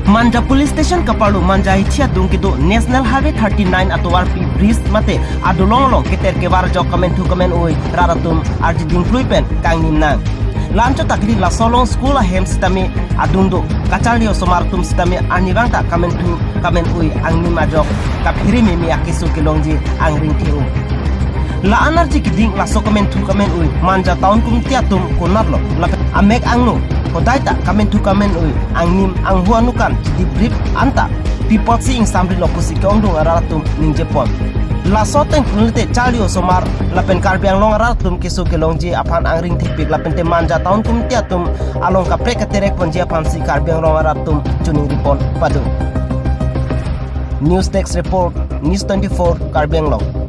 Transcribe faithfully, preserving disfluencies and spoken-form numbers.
Manja Police Station kaparlo Manja hithi adung kedo National Highway thirty-nine atovarpi bridge mate adolong along keter kevar ajok kamenthu kamenoi rat atum arjiding plui pen kangnim nang. Lancho takri laso along school ahem sitame adung do kacharli osomar atum sitame arnivang ta kamenthu kamenoi angnim ajok kaphere meme akeso kelongji angring the-o. La-an arji keding laso kamenthu kamenoi Manja Town Committee atum konatlo lapen amek angno hodai ta kamenthu kamenoi angnim anghu anukan chidi brip anta pi apotsi ingsamri lo pusi ke-ongdung arat atum ningjepon. Laso ateng punlite charli osomar lapen Karbi Anglong arat atum keso kelongji aphan angring thepik lapen te Manja Town Committee atum along kaprek katerek ponji aphansi Karbi Anglong arat atum chuning ripon pado. News Desk Report, News twenty-four, Karbi Anglong.